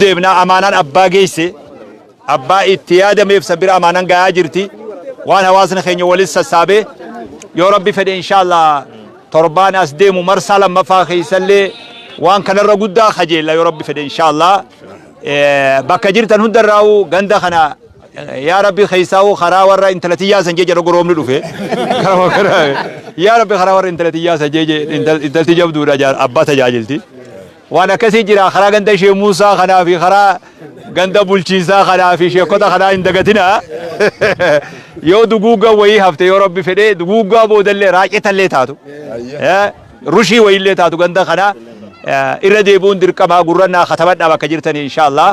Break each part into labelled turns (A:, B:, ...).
A: Deemnaa amaanaan abbaa geesse, abbaa itti yaadameef san bira amaanaan gahaa jirti. Waan hawaasni keenya walis sassaabee, yoo Rabbi fedhe, inshaallah torbaan as deemu marsaa lammaffaa keessallee waan kanarra guddaa kajeella, yoo Rabbi fedhe, inshaallah. Bakka jirtan hundarraa'u ganda kana, yaa Rabbi, keessaa'u karaa warra intala tiyyaa san jee goroomni dhufe. Yaa Rabbi, karaa warra intala tiyyaa san jee, intalti jabduudha, abbaa tajaajilti. Waan akkasii jira. Karaa ganda ishee Muusaa kanaa fi karaa ganda bulchiinsaa kanaa fi sheekota kanaa hin dagatina. Yoo duguuggaa wayii hafte, yoo Rabbi fedhee, duguuggaa boodallee raacetallee taatu, rushii wayiillee taatu, ganda kana irra deebi'uun dirqamaa. Gurrannaa katabadhaa bakka jirtanii, inshaallah.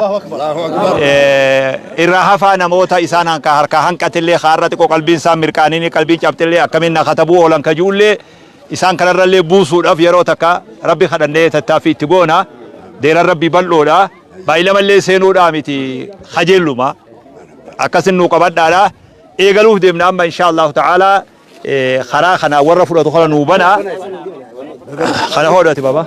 A: Irra hafaa namoota isaan hanka harkaa hanqatillee, kaarra xiqqoo qalbiin isaan mirqaaniin qalbiin cabxillee, akkamiin na katabuu oolan kajuullee, isaan kanarrallee buusuudhaaf yeroo takka Rabbi kadhannee tattaaffii itti goona. Deeran Rabbi bal'oodha. Baay'ilamallee seenuudhaa miti, kajeelluma. Akkasin nuu qabadhaadha. Eegaluuf deemna amma, insha Allahu ta'ala. Karaa kana warra fudhatu kana nuu bana. Kana hodhati baba.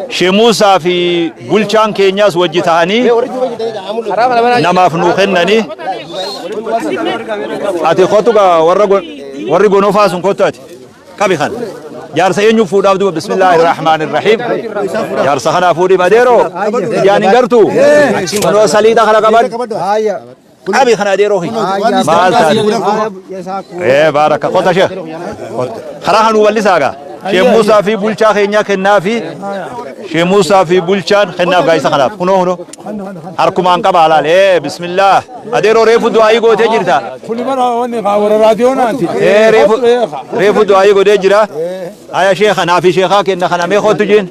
A: Shee Muusaa fi bulchaan keenyaas wajji ta'anii namaaf nuu kennanii. Ati kottu gaa, warra warri gonofaa sun kottu. Ati qabi kan. Jaarsa eenyu fuudhaaf duba? Bismillaahi rahmaani rahiim. Jaarsa kanaa fuudhiif. Adeeroo, ijaan hin gartuu? Kunoo saliixa kana qaban. Qabi kana, adeeroo kiyya. Maal taate? Ee, baaraka. Kota sheekh. Karaa kanuu bal'isaa gaa. Shee Muusaa fi bulchaa keenyaa kennaa fi Shee Muusaa fi bulchaan kennaaf gaa isa kanaaf. Kunoo kunoo. Harkumaan qaba alaal. Ee, bismillah. Adeeroo, reefu du'aayii gootee jirta.
B: Kuni bara wanni kaa warra raadiyoonaati.
A: Ee, reefu reefu du'aayii godhee jira. Aya, sheekha naa fi sheekaa kenna kana mee kottu jiin.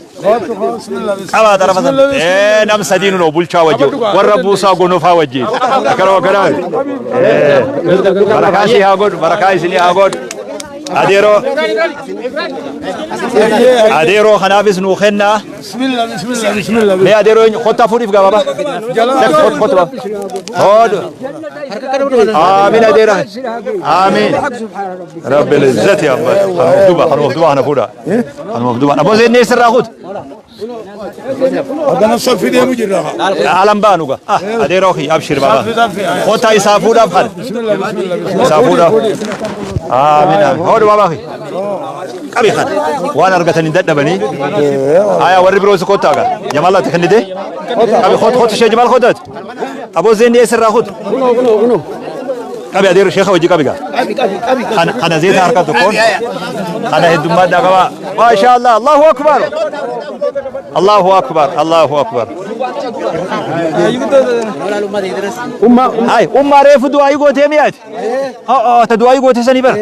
A: Qabaa xarafa sana. Ee, nam sadiin noo bulchaa wajjin warra buusaa gonofaa wajjin. Akkana akkana. Ee, barakaa isii haa godhu, barakaa isinii haa godhu. Adeeroo, adeeroo kanaafis nuu kennaa.
B: Bismillah, bismillah, bismillah.
A: Mee adeeroo eenyu kottaa fuudhiif gabaabaa. Kottu, kottu baba. Hodhu. Aamin adeera. Aamin. Rabbil izzati amma. Kanuma duuba, kanuma duuba kana fuudha. Kanuma duuba. Aboo seennee sirraa kutu.
B: Haddana saffi deemu jirra.
A: Alan baanu ga. Ah, adeeroo kiyya, abshir baba.
B: Saffi, saffi.
A: Kottaa isaa fuudhaaf kana.
B: Bismillah, bismillah, bismillah.
A: Isaa fuudhaaf. Aamin aamin. Hodhu baba kiyya. Qabi kana. Waan argatan hin dadhabanii. Aya, warri biroos kottaa ga. Jamaal, ati kennite? Qabi, kottu, kottu ishee Jamaal kottaati. Aboo zeenni eessarraa kutu? Qabi adeero, sheekha wajji qabi gaa. Kana kana zeeta harka tokkoon kana heddummaadhaa qaba. Maasha Allah, Allahu akbar. Allahu akbar, Allahu akbar. Hay, ummaa, reefu du'aayii gootee mi'aati. Oh, ta du'aayii gootee sanii bara.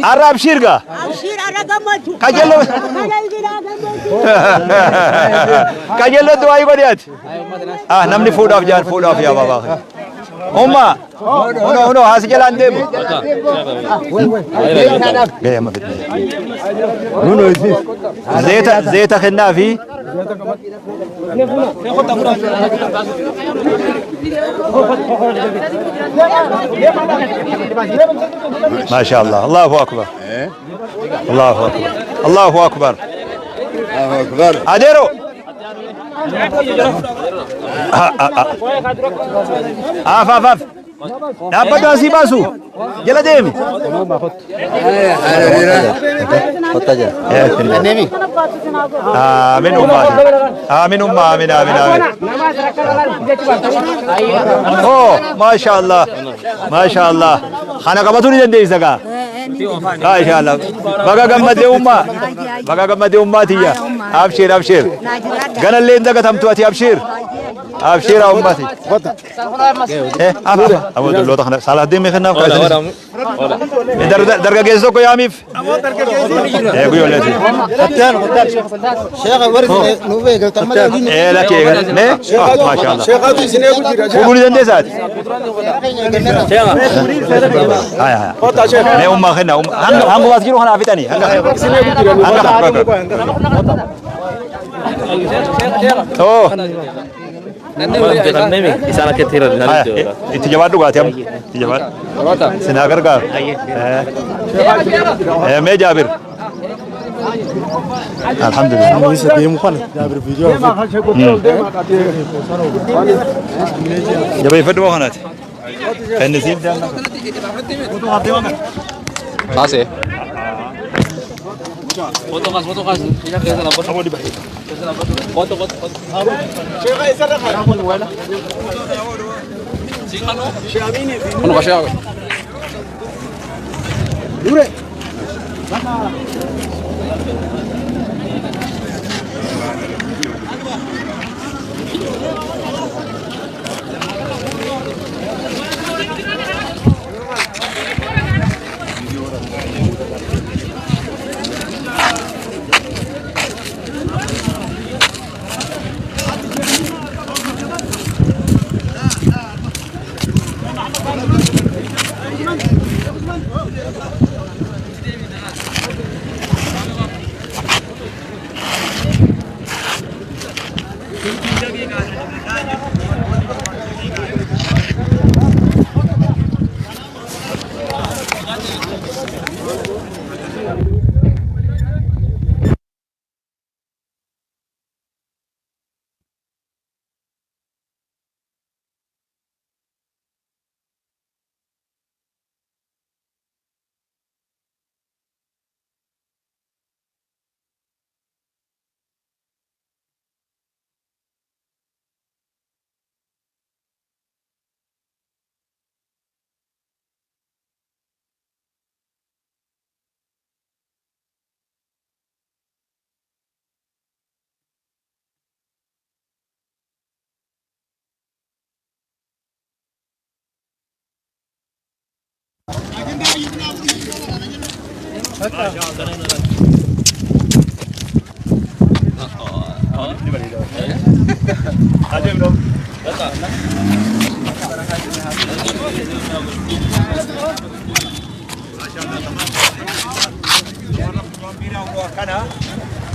A: Har'a abshiir gaa.
C: Abshir, ara gammachuu.
A: Qajeello.
C: Kana ibiraa gammachuu.
A: Qajeello du'aayii godhi ati. Ah, namni fuudhaaf jaan fuudhaaf yaa babaa. Ummaa, huno huno haasi jalaan deemu. Gahee amma fidne. Zeeta zeeta kennaa fi Maasha Allah. Allahu akbar. Allahu akbar. Allahu akbar.
D: Allahu akbar.
A: Adeero. Ah, ah, ah. Af, af, af. Dhaabbadhu, asii baasu. Jala deemi. Aamin ummaa. Aamin ummaa, aamin, aamin, aamin. Oh, maasha Allah. Maasha Allah. Kana qabatuu ni dandeessa gaa. Maasha Allah. Baga gammadee ummaa. Baga gammadee ummaa tiyya. Abshir, abshir. Ganallee hin dagatamtu ati, abshir. Abshir ummati. Eh, af, af. Aboo dulloota kana Salaaddiin mee kennaaf kaasanii. Dargaggeessi tokko yaamiif. Eh, guyyooleeti. Eh, lakki eegal. Mee? Ah, maasha Allah.
B: Sheekhaatu isin eegu jira.
A: Fuudhuu ni dandeessaati? Haya, haya. Mee ummaa kenna. Hanga hanga as jiru kana fixanii. Hanga hanga hanga. Oh.
E: Isaan akka itti hir'atan.
A: Haya, itti jabaadhu gaati amma. Itti jabaadhu. Sin haa gargaaru. Eh, mee Jaabir. Alhamdulillah.
B: Isa deemu kana Jaabir viidiyoo.
A: Jabeeffadhu waa kanaati. Kennisiif jaallatu.
D: Baasee. Kun qashaa.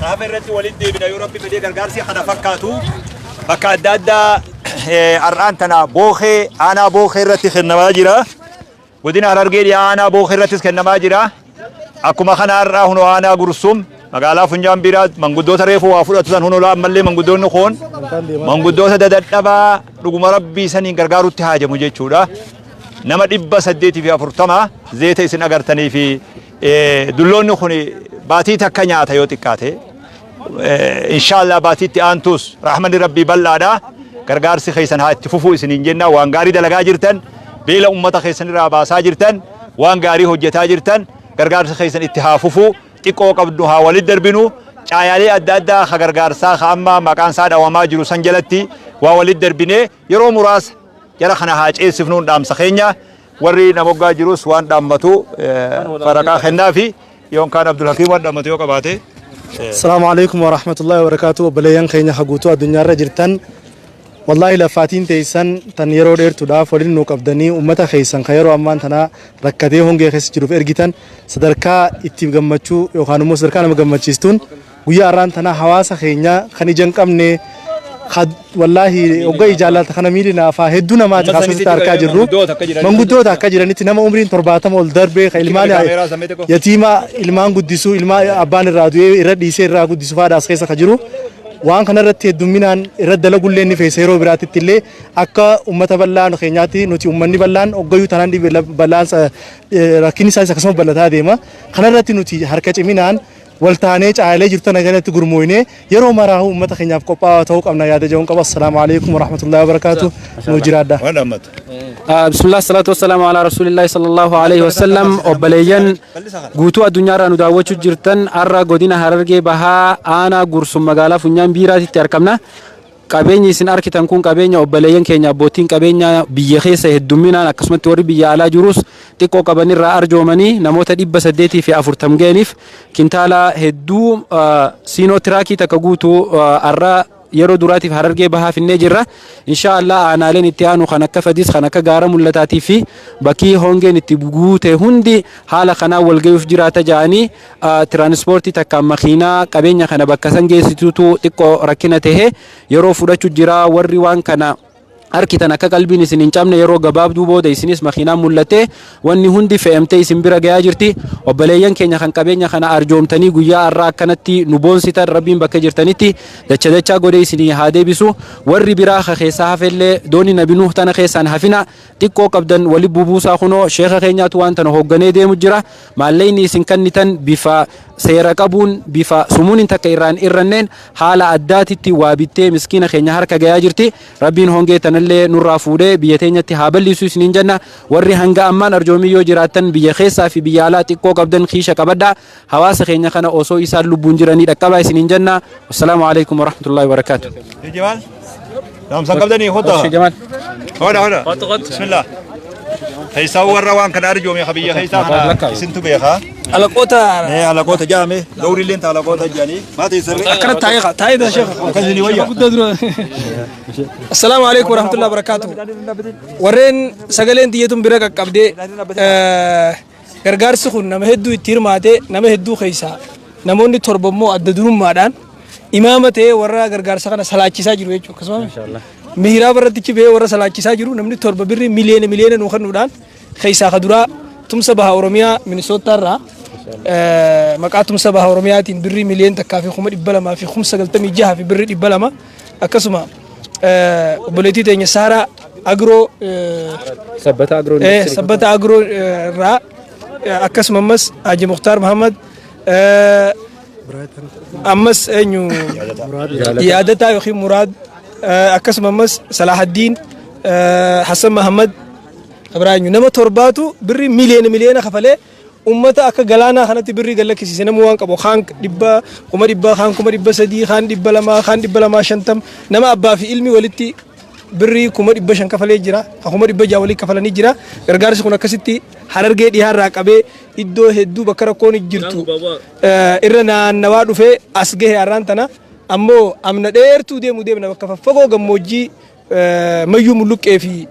A: Saafa irratti walitti deebina yoo rabbi fedhee gargaarsi kana fakkaatu bakka adda addaa har'aan tana bookhee aanaa bookhee irratti kennamaa jira. Godina Harargee dhiyaa aanaa bookhee irrattis kennamaa jira. Akkuma kana har'aa hunoo aanaa Gursum magaalaa Funyaan Biiraa manguddoota reefu waa fudhatu san hunoo ammallee manguddoonni kun manguddoota dadadhabaa dhuguma rabbii saniin gargaarutti haajamu jechuudha. Nama 840 zeeta isin agartanii fi dulloonni kun baatii takka nyaata yoo xiqqaate. Inshaallah baatiitti aantus rahmanni rabbii bal'aadha. Gargaarsi keessan haa itti fufuu isiniin jenna. Waan gaarii dalagaa jirtan, beela ummata keessan irraa baasaa jirtan, waan gaarii hojjetaa jirtan, gargaarsi keessan itti haa fufuu. Xiqqoo qabdu haa walitti darbinu. Caayaalee adda addaa ka gargaarsaa ka amma maqaan isaa dhawamaa jiru san jalatti waa walitti darbinee yeroo muraasa jara kana haa ceesifnuun dhaamsa keenya. Warri namoggaa jirus waan dhaammatu faraqaa kennaafi yookaan Abdulhakiim waan dhaammatu yoo qabaate.
B: Assalamu alaikum wa rahmatullahi wa barakatuh. Obboleeyyan keenya haguutuu addunyaarra jirtan. Wallaahi lafaatiin teessan tan yeroo dheertuudhaaf waliin nu qabdanii uummata keessan kan yeroo ammaan tanaa rakkatee hongee keessa jiruuf ergitan sadarkaa itti gammachuu yookaan immoo sadarkaa nama gammachiistuun guyyaa har'aan tanaa hawaasa keenya kan ija hin qabne wallaahi hogga ijaalata kana miili naafaa hedduu namaati kaasuutti harkaa jirru. Manguddoota akka jiranitti nama umriin 70 ol darbee kan ilmaan yatiima ilmaan guddisuu ilmaan abbaan irraa du'ee irra dhiisee irraa guddisu faadhaas keessa ka jiru. Waan kanarratti heddumminaan irra dalagullee ni feesa yeroo biraatitti illee akka uummata bal'aa keenyaatti nuti uummanni bal'aan hoggayyuu tanaan bal'aan rakkinni isaas akkasuma bal'ataa deema. Kanarratti nuti harka ciminaan waltaanee caayalee jirtu tana kanatti gurmooynee yeroo maraa uummata keenyaaf qophaa'aa ta'uu qabna yaada jedhuun qaba. Assalaamu alaikum warahmatullahi wabarakaatu. Nu jiraadha.
A: Waan dhaammatu.
E: Bismillah salatu wassalamu ala rasuulillahi sallallahu alaihi wasallam. Obboleeyyan guutuu addunyaarraa nu daawwachuu jirtan, har'a godina Harargee Bahaa aanaa Gursum magaalaa Funyaan Biiraatitti argamna. Qabeenyi isin arkitan kun qabeenya obboleeyyan keenya abbootiin qabeenya biyya keessa heddumminaan akkasumatti warri biyya alaa jirus xiqqoo qabanirraa arjoomanii namoota 840 ga'aniif kintaala hedduu siinoo tiraakii takka guutuu har'a yeroo duraatiif Harargee Bahaa finnee jirra. Insha Allah aanaaleen itti aanu kan akka Fadis, kan akka Gaara Mul'ataatii fi bakkii hongeen itti guute hundi haala kanaan wal ga'uuf jiraata ja'anii tiraanispoortii takkaan makiinaa qabeenya kana bakka san geessituutu xiqqoo rakkina tahe yeroo fudhachuu jira warri waan kana. Arkitan akka qalbiin isin hin cabne, yeroo gabaabduu booda isinis makiinaan mul'attee wanni hundi fe'amtee isin bira gayaa jirti. Obboleeyyan keenya kan qabeenya kana arjoomtanii guyyaa har'aa akkanatti nu boonsitan, Rabbiin bakka jirtanitti dacha dachaa godhee isinii haa deebisu. Warri biraa ka keessaa hafellee dooni Nabi Nuuh tana keessaan hafina, xiqqoo qabdan wali bubuusaa. Kunoo sheeka keenyaatu waan tana hoogganee deemu jira. Maallaqni isin kannitan bifa seera qabuun, bifa sumuun takka irraan irranneen, haala addaatitti waa bittee miskiina keenya harka gayaa jirti. Rabbiin hongee tanallee nurraa fuudhee biyya teenyatti haa bal'isu isiniin jenna. Warri hanga ammaan arjoomii yoo jiraattan, biyya keessaa fi biyya alaa, xiqqoo qabdan kiisha qabadhaa, hawaasa keenya kana osoo isaan lubbuun jiranii dhaqqabaa isiniin jenna. Wassalaamu alaikum warahmatullahi wabarakaatu.
A: Jamaal. Dhaamsa qabdanii hotaa.
E: Jamaal.
A: Hoda hoda. Bismillah. Keessaa warra waan kana arjoome biyya keessaa kana isintu beekaa.
F: Alaqoota.
A: Mee alaqoota jaame dawrilleen ta alaqoota jedhanii maati sirri.
F: Akkana taa'ee taa'ee da sheekha.
A: Akkasini wayya.
F: Guddaa dura. Assalaamu alaikum warahmatullahi wabarakatuh. Warreen sagaleen tiyyatun bira qaqqabdee, gargaarsi kun nama hedduu itti hirmaate. Nama hedduu keessaa namoonni 7 immoo adda durummaadhaan imaama ta'ee warra gargaarsa kana salaachisaa jiru jechuudha. Akkasuma mihiraaba irratti bahee warra salaachisaa jiru, namni 7 birrii miliyoona miliyoona nuu kennuudhaan, keessaa ka duraa Tumsa Baha Oromiyaa Minisootaa irraa maqaa Tumsa Baha Oromiyaatiin birrii 1,296,200,000, akkasuma obboleettii teenya Saaraa Agiroo
E: Sabbata Agiroo.
F: Sabbata Agiroo irraa, akkasuma ammas Haji Muktaar Muhammad, ammas eenyu, Yaadataa yookiin Muraad, akkasuma ammas Salahaddiin Hassan Mahammad Ibrahim, nama torbaatu birrii miliyoona miliyoona kafalee ummata akka galaanaa kanatti birrii gallakkisiise. Namuu waan qabu, kaan dhibba 100,000, kaan 300,000, kaan 200, kaan 250, nama abbaa fi ilmi walitti birrii 500,000 kafalee jira, 600,000 walii kafalanii jira. Gargaarsi kun akkasitti Harargee dhiyaarraa qabee iddoo hedduu bakka rakkoon jirtu irra naannawaa dhufee as gahe. Har'aan tana ammoo amna dheertuu deemu deemna, bakka faffagoo gammoojjii Mayyuu Mulluqqee fi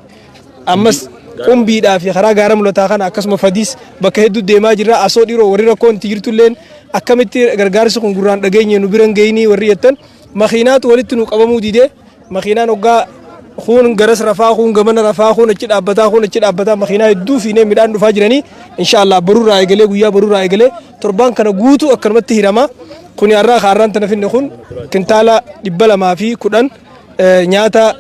F: ammas Qumbiidhaa fi karaa gaara mul'ataa kana, akkasuma Fadiis, bakka hedduu deemaa jirra. Asoo dhiroo warri rakkoon itti jirtulleen akkamitti gargaarsi kun gurraan dhageenye nu bira hin geenye warri jettan, makiinaatu walitti nu qabamuu didee. Makiinaan hoggaa kun garas rafaa, kun gamana rafaa, kun achi dhaabbataa, kun achi dhaabbataa, makiinaa hedduu fiinee midhaan dhufaa jiranii. Inshaallah borurraa eegalee, guyyaa borurraa eegalee torbaan kana guutuu akkanumatti hirama. Kuni har'aa har'aan tana finne kun kintaala 210, nyaata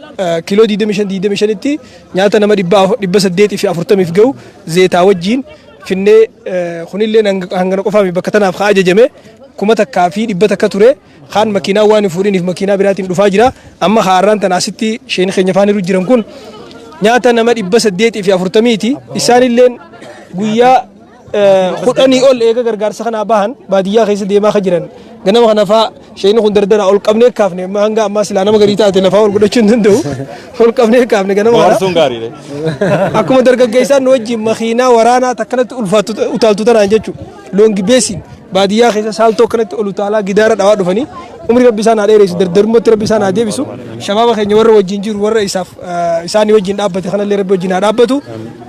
F: kiiloo 25 25tti, nyaata nama 840f gahu zeetaa wajjiin finnee. Kunillee hangana qofaami. Bakka tanaaf haa ajajame 1100 ture. Kaan makiinaa waan hin fuudhiniif makiinaa biraatiin dhufaa jira. Amma haaraan tana asitti isheen keenya faaniru jiran kun nyaata nama 840ti. Isaanilleen guyyaa 10 ol eega gargaarsa kanaa bahan baadiyyaa keessa deemaa ka jiran. Ganama kana faa isheen kun dardara ol qabnee kaafne. Hanga ammaa silaa nama garii taate lafaa ol godhachuu hin danda'u. Ol qabnee kaafne ganama kana.
A: Bohaarsuun gaariidha.
F: Akkuma dargaggeessaan nu wajjin makiinaa waraanaa takkanatti ulfaattu utaaltu tanaan jechuudha. Loongi beesiin baadiyyaa keessa saaltoo akkanatti ol utaalaa gidaara dhawaa dhufanii. Umri Rabbi isaan haa dheeressu, dardarummaatti Rabbi isaan haa deebisu. Shabaaba keenya warra wajjin jiru, warra isaaf isaanii wajjin dhaabbate kanallee Rabbi wajjin haa dhaabbatu.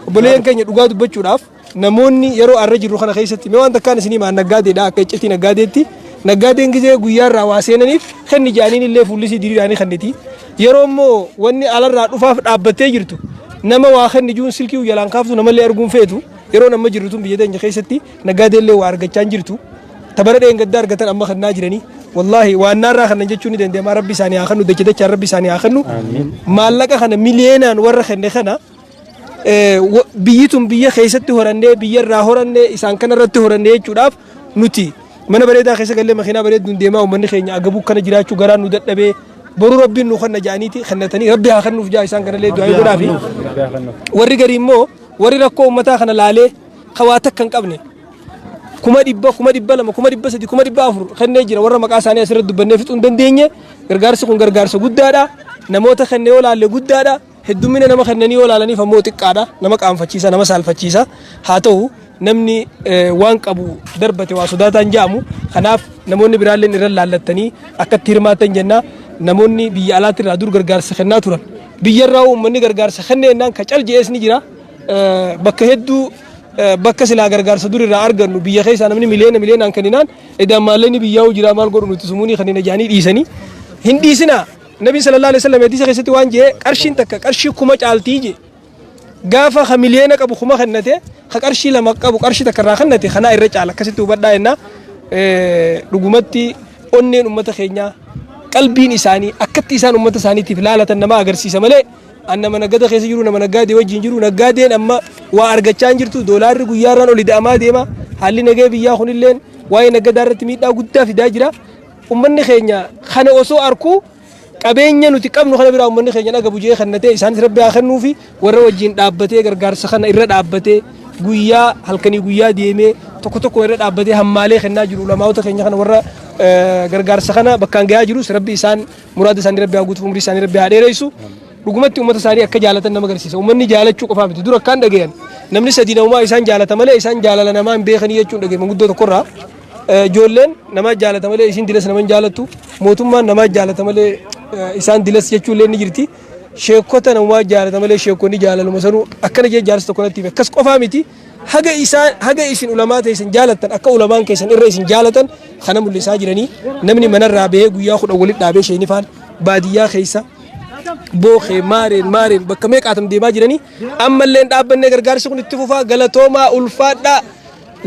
F: Obboleeyyan keenya, dhugaa dubbachuudhaaf, namoonni yeroo arra jirru kana keessatti, mee waan takkaan isinii maan, naggaadeedha. Akka iccitii naggaadeetti, naggaadeen gizee guyyaarraa waa seenaniif kenni jaaniin illee fuullisii diriiraanii kenniti. Yeroo immoo wanni alarraa dhufaaf dhaabbattee jirtu, nama waa kenni juun silkii jalaan kaaftu, namallee arguun feetu. Yeroo amma jirru tun biyya teenya keessatti naggaadeellee waa argachaa hin jirtu. Tabara dheengaddaa argatan amma kennaa jiranii. Wallaahi waan naarraa kanan jechuun ni danda'ama. Rabbi isaanii haa kennu, dacha dachaan Rabbi isaanii haa kennu. Maallaqa kana miliyeenaan warra kenne kana, biyyi tun biyya keessatti horannee, biyya irraa horannee, isaan kana irratti horannee jechuudhaaf, nuti mana bareedaa keessa gallee makiinaa bareedduun deemaa, uummanni keenya agabuu kana jiraachuu garaan nu dadhabee, boruu Rabbiin nu kenna jedhaniiti kennatanii. Rabbi haa kennuuf jaa, isaan kanallee du'aa godhaafi. Warri garii immoo, warri rakkoo uummataa kana laalee kawaa takka hin qabne, 100,000, 200,000, 300,000, 400,000 kennee jira. Warra maqaa isaanii asirratti dubbannee fixuu hin dandeenye. Gargaarsi kun gargaarsa guddaadha. Namoota kenne yoo laalle guddaadha. Heddummina nama kennanii yoo laalaniif ammoo xiqqaadha. Nama qaanfachiisa, nama saalfachiisa. Haa ta'u, namni waan qabu darbate waa sodaataan jedhamu. Kanaaf namoonni biraallee irra laallattanii akkatti hirmaatan jenna. Namoonni biyya alaatti irraa dur gargaarsa kennaa turan, biyya irraa uummanni gargaarsa kennee jennaan ka cal je'ees ni jira. Bakka hedduu, bakka silaa gargaarsa dur irraa argannu, biyya keessaa namni miliyoona miliyoonaan kenninaan, edaan maallaqni biyyaa jira, maal godhu nuti sumuunii kanneen jaanii dhiisanii. Hin dhiisinaa. Nabiin sallallahu alaihi wasallam hadiisa keessatti waan jee qarshiin takka qarshii 1000 caaltii jee. Gaafa ka miliyoona qabu 1000 kennate, ka qarshii 2 qabu qarshii takka irraa kennate kanaa irra caala. Akkasitti hubadhaa jenna. Dhugumatti onneen uummata keenyaa qalbiin isaanii akkatti isaan uummata isaaniitiif laalatan nama agarsiisa malee an nama naggada keessa jiru, nama naggaadee wajjin jiru, naggaadeen amma waa argachaa hin jirtu. Doolaarri guyyaarraan oli da'amaa deema. Haalli nagee biyyaa kunilleen waa'ee naggadaa irratti miidhaa guddaa fidaa jira. Uummanni keenya kana osoo arkuu qabeenya nuti qabnu kana biraa uummanni keenya dhagabu jee kennatee isaanis Rabbi haa kennuufi. Warra wajjin dhaabbatee gargaarsa kana irra dhaabbatee guyyaa halkanii guyyaa deemee tokko tokko irra dhaabbatee hammaalee kennaa jiru, ulamaa'ota keenya kana warra gargaarsa kana bakkaan gahaa jirus Rabbi isaan muraada isaanii Rabbi haa guutuuf, umrii isaanii Rabbi haa dheeressu. Dhugumatti uummata isaanii akka jaalatan nama agarsiisa. Uummanni jaalachuu qofaa miti. Dura akkaan dhagayan namni sadii namumaa isaan jaalata malee isaan jaalala namaa hin beekanii jechuun dhagaye manguddoo tokkorraa. Ijoolleen nama jaalata malee isin dilas nama hin jaalattu. Mootummaan nama jaalata malee isaan dilas jechuun illee ni jirti. Sheekota namumaa jaalata malee sheekonni jaalaluma sanuu akkana jee jaarsi tokko natti hime. Akkas qofaa miti. Haga isaan haga isin ulamaa teessan jaalattan akka ulamaan keessan irra isin jaalatan kana mul'isaa jiranii. Namni manarraa bahee guyyaa 10 walitti dhaabee sheenifaan baadiyyaa keessa bookee maareen maareen bakka meeqaatam deemaa jiranii ammallee dhaabbannee gargaarsi kun itti fufaa. Galatoomaa, ulfaadhaa.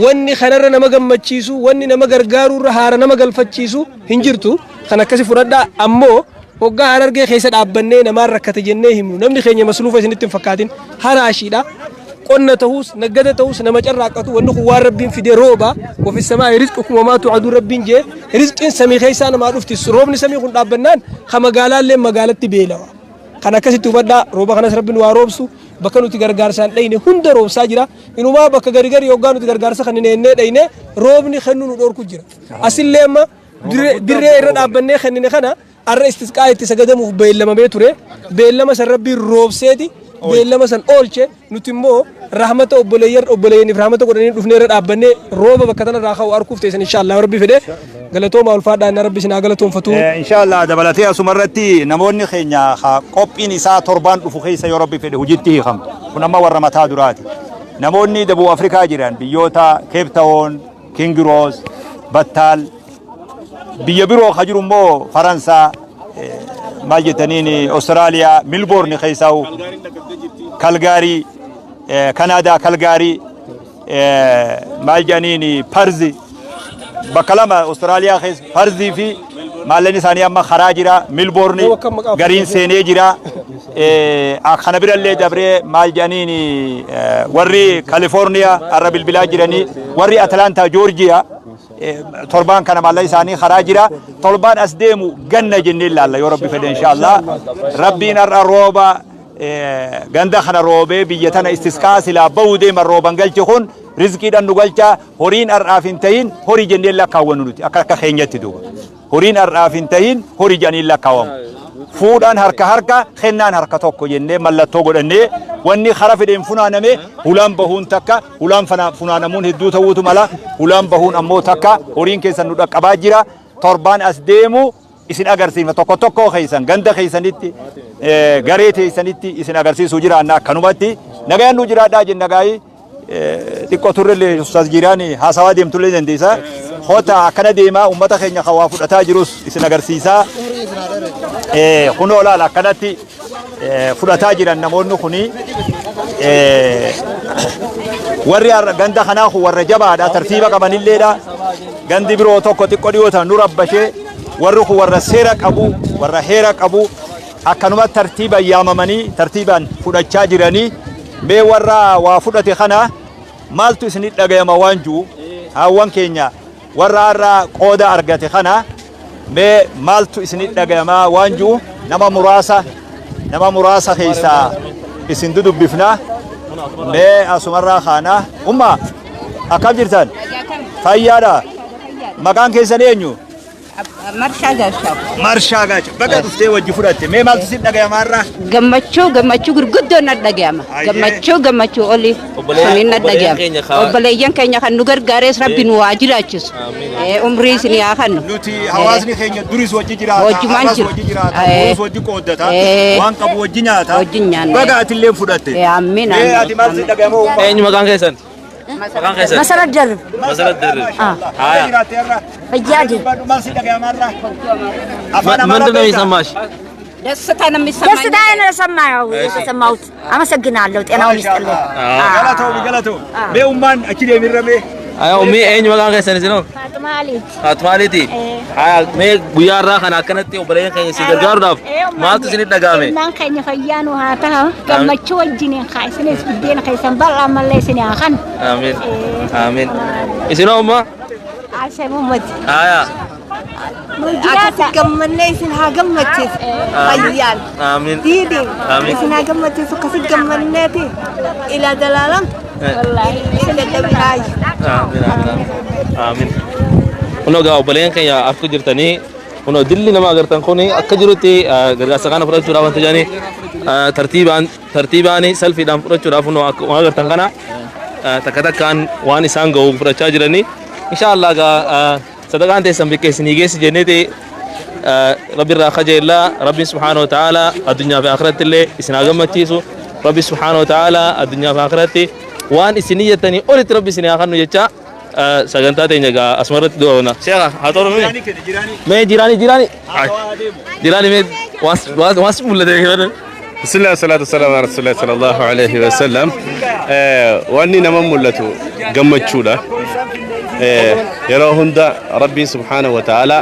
F: Wanni kanarra nama gammachiisu, wanni nama gargaaruurra haara nama galfachiisu hin jirtu. Kan akkasi fudhadhaa. Ammoo hoggaa Harargee keessa dhaabbannee namaan rakkate jennee himnu, namni keenya masluufa isinitti hin fakkaatin. Haraashiidha. Qonna ta'us naggada ta'us nama carraaqqatu. Wanni kun waan Rabbiin fidee rooba. وفي السماء رزقكم وما توعدون Rabbiin jee rizqiin samii keessaa namaa dhufti. Roobni samii kun dhaabbannaan ka magaalaallee magaalatti beelawa. Kan akkasitti hubadhaa. Rooba kanas Rabbiin waa roobsu bakka nuti gargaarsaan dhayne hunda roobsaa jira. Inumaa bakka gari gari hoggaa nuti gargaarsa kan hin dhayne roobni kennu nu dhorku jira. Asillee amma dirree irra dhaabbannee kennine kana arra istisqaa itti sagadamuuf beellamamee ture. Beellama san Rabbiin roobseeti beellama san oolche. Nuti immoo rahmata obboleeyyan obboleeyyaniif rahmata godhanii dhufnee irra dhaabbannee rooba bakka tanarraa ka'u arguuf teessan insha Allah Rabbi fedhe. Galatooma, ulfaadhaa inni Rabbi isin haa galatoonfatu.
A: Inshallah dabalatee asumarratti namoonni keenya qophiin isaa torbaan dhufu keessa yoo Rabbi fedhe hojiitti hiikamu. Kun amma warra mataa duraati. Namoonni Dabuu Afrikaa jiran biyyoota Cape Town, Kingiroos, Battaal, biyya biroo ka jiru immoo Faransaa, maal jettaniin, Austraaliyaa, Milboorni keessaa'u, Kalgaarii, Kanaadaa Kalgaarii, maal jedhaniin, Parzi, bakka lama Austraaliyaa keessa Parzii fi maallaqni isaanii amma karaa jira. Milboorni gariin seenee jira. Kana birallee dabree maal jedhaniin, warri Kalifoorniyaa har'a bilbilaa jiranii, warri Atlaantaa Joorjiyaa torbaan kana maallaqa isaanii karaa jira. Torbaan as deemu ganna jennee ilaalla yoo Rabbi fedhe inshaallah. Rabbiin har'a rooba ganda kana roobee biyya tana istisqaa silaa bahuu deeman rooban galche. Kun rizqiidhaan nu galcha. Horiin har'aaf hin tahin horii jennee lakkaawwannu nuti akka akka keenyatti duuba. Horiin har'aaf hin tahin horii jedhanii lakkaawamu. Fuudhaan harka harka, kennaan harka tokko jennee mallattoo godhannee wanni kara fedheen funaaname hulaan bahuun takka, hulaan funaanamuun hedduu ta'uutu mala, hulaan bahuun ammoo takka. Horiin keessan nu dhaqqabaa jira. Torbaan as deemu isin agarsiifna. Tokko tokko keessan ganda keessanitti, garee teessanitti isin agarsiisuu jiraanna. Akkanumatti nagayaan nu jiraadhaa jenna. Gaayii xiqqoo turrellee ustaaz Jiiraani haasawaa deemtullee dandeessa. Hota akkana deemaa uummata keenya kan waa fudhataa jirus isin agarsiisaa. Kunoo laala, akkanatti fudhataa jiran namoonni kuni. Warri ganda kanaa kun warra jabaadha, tartiiba qabanilleedha. Gandi biroo tokko xiqqoo dhiyoo ta'an nu rabbashee. Warri kun warra seera qabu, warra heera qabu. Akkanuma tartiiban yaamamanii tartiibaan fudhachaa jiranii. Mee warra waa fudhate kana maaltu isinit dhagayama waan jiru, haawwan keenya warra har'a qooda argate kana mee maaltu isinit dhagayama waan jiru nama muraasa keessaa isin dudubbifna. Mee asumarraa kaana. Umma, akkam jirtan? Fayyaadha? Maqaan keessan eenyu?
C: Marshaa Gaashaw.
A: Marshaa Gaacha, baga dhuftee wajji fudhatte. Mee maaltu sin dhagayama har'a?
C: Gammachuu, gammachuu gurguddoo na dhagayama. Gammachuu, gammachuu oli suniin na dhagayama. Obboleeyyan keenya kan nu gargaares Rabbi nu waa jiraachisu. Umrii isin haa kennu.
A: Nuti hawaasni keenya duris wajji jiraata,
C: Wajjumaan
A: har'as
C: jira.
A: wajji jiraata, borus wajji qooddata, waan qabu wajji nyaata.
C: Wajjin nyaanna.
A: Baga atillee fudhatte.
C: Amiin.
A: Mee ati maal si dhagayama, umma?
D: Eenyu maqaan keessan? Maqaan keessan?
G: Masarat Darb.
D: Masarat Darb.
A: Baga
D: Haya.
A: jiraatte har'a.
G: Fayyaade.
A: Dubbadhu, maal si dhagayama har'a? Afaan
D: ምንድን
A: Amaaraa
D: ነው
A: beektaa?
D: የሚሰማሽ?
C: ደስታ ነው የሚሰማኝ።
G: ደስታ ነው የሰማኸው የተሰማሁት። አመሰግናለሁ። ጤናውን ይስጥልኝ።
A: Galatoomi, galatoomi. Mee ummaan achi deemirra mee.
D: Ayaa ummii, eenyu maqaan keessan isinoo? Faatuma Aliiti. Ayaa, mee guyyaa irraa kana akkanatti obboleeyyan keenya isin gargaaruudhaaf maaltu isinitti dhaga'ame?
H: Ilmaan keenya fayyaa nu haa ta'u, gammachuu wajjiniin haa isinis buddeena keessan bal'aa mallee isin haa kan.
D: Amiin. Amiin. Isinoo umma?
H: Asee Muhammad.
D: Ayaa.
I: Akkasi gammannee isin haa gammachiisu fayyaan.
D: Amiin.
I: Diidiin
D: Amiin.
I: isin haa gammachiisu, akkasi gammanneeti ila dalaalam hin dadhabinaayu.
D: Amiin. Amiin. Amiin. Kunoo gaa obboleeyyan keenya akka jirtanii, kunoo dilli nama agartan kun akka jirutti gargaarsa kana fudhachuudhaaf wanta jedhanii tartiibaan tartiibaan salfiidhaan fudhachuudhaaf, kunoo akka waan agartan kana takka takkaan waan isaan ga'u fudhachaa jiranii. Insha Allah gaa sadaqaan teessan bikka isinii geessi jenneeti rabbi irraa kajeellaa. Rabbiin subhaanahu wa ta'ala addunyaa fi akhiratti illee isin haa gammachiisu. Rabbi subhaanahu wa ta'ala addunyaa fi akhiratti waan isin iyyattanii olitti rabbi isin haa kennu jecha sagantaa teenya gaa asuma irratti doona. Sheekha haa ta'u, mee jiraani jiraani jiraani, mee waan si mul'ate?
J: بسم الله والصلاة والسلام على رسول الله صلى الله عليه وسلم. Wanni nama mul'atu gammachuudha. Yeroo hunda Rabbiin subhaanahu wa ta'ala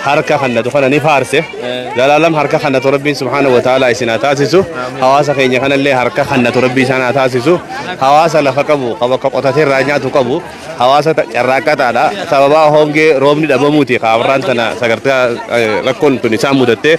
J: harka kannatu kana ni faarse. Zalaalam harka kannatu Rabbiin subhaanahu wa ta'ala isin haa taasisu. Hawaasa keenya kanallee harka kannatu Rabbii isaan haa taasisu. Hawaasa lafa qabu, qaba bakka qotatee irraa nyaatu qabu. Hawaasa carraaqqataadha. Sababaa hongee roobni dhabamuuti kaabarraan tana sagartaa rakkoon tun isaan mudatte.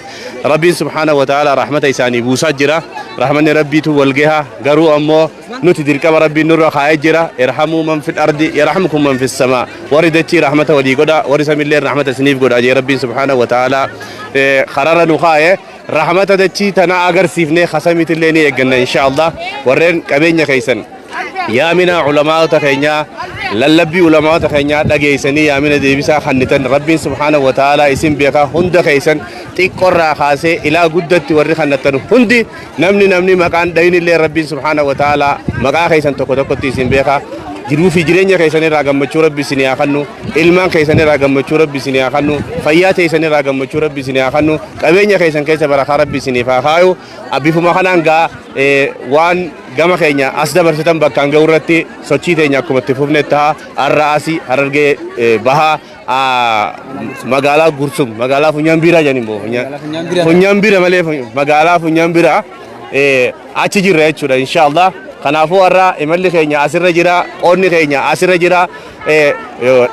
J: Rabbiin subhaanahu wa ta'ala rahmata isaanii buusaa jira. Rahmanni Rabbiitu wal gaha. Garuu ammoo nuti dirqama Rabbiin nurra kaa'ee jira. ارحموا من في الأرض يرحمكم من في السماء. Warri dachii rahmata walii godha. Warri samillee rahmata isiniif godha jee Rabbiin subhaanahu wa ta'ala karara nu kaa'e. Rahmata dachii tana agarsiifnee kasamiitillee ni eegganna insha Allah. Warreen qabeenya keessan yaamina ulamaata keenyaa, lallabbii ulamaata keenyaa dhageessanii yaamina deebisaa kannitan, Rabbiin subhaanahu wa ta'ala isin beekaa. Hunda keessan xiqqorraa kaasee ilaa guddatti warri kannattan hundi, namni namni maqaan dhayinillee, Rabbiin subhaanahu wa ta'ala maqaa keessan tokko tokkotti isin beekaa. Jiruu fi jireenya keessan irraa gammachuu Rabbi isin haa kennu. Ilmaan keessan irraa gammachuu Rabbi isin haa kennu. Fayyaa teessan irraa gammachuu Rabbi isin haa kennu. Qabeenya keessan keessa barakaa Rabbi isiniif haa kaayu. Bifuma kanaan gaa waan gama keenya as dabarsitan bakkaan ga'u irratti sochii teenya akkuma itti fufne ta'a. Har'a asii Harargee Bahaa, magaalaa Gursum, magaalaa Funyaan Biiraa jedhani immoo Funyaan Biira malee, magaalaa Funyaan Biiraa achi jirra jechuudha insha Allah. Kanaafuu har'a imalli keenya asirra jira, qoonni keenya asirra jira,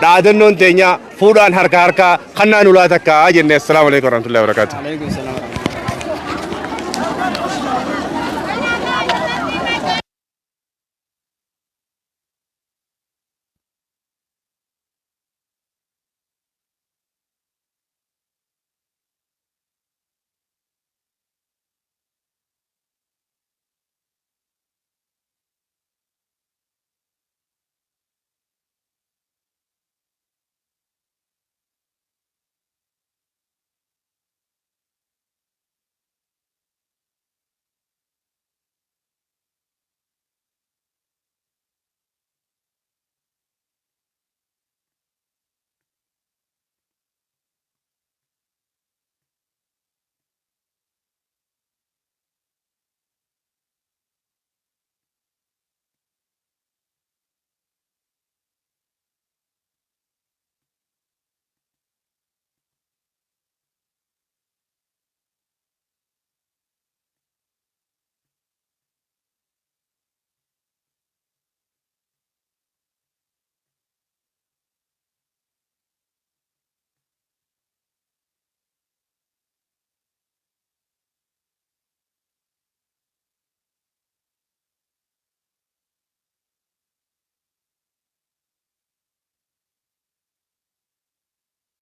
J: dhaadannoon teenya fuudhaan harka harka kannaan ulaa takka jenne. Assalaamu alaikum warahmatullahi wabarakatuh.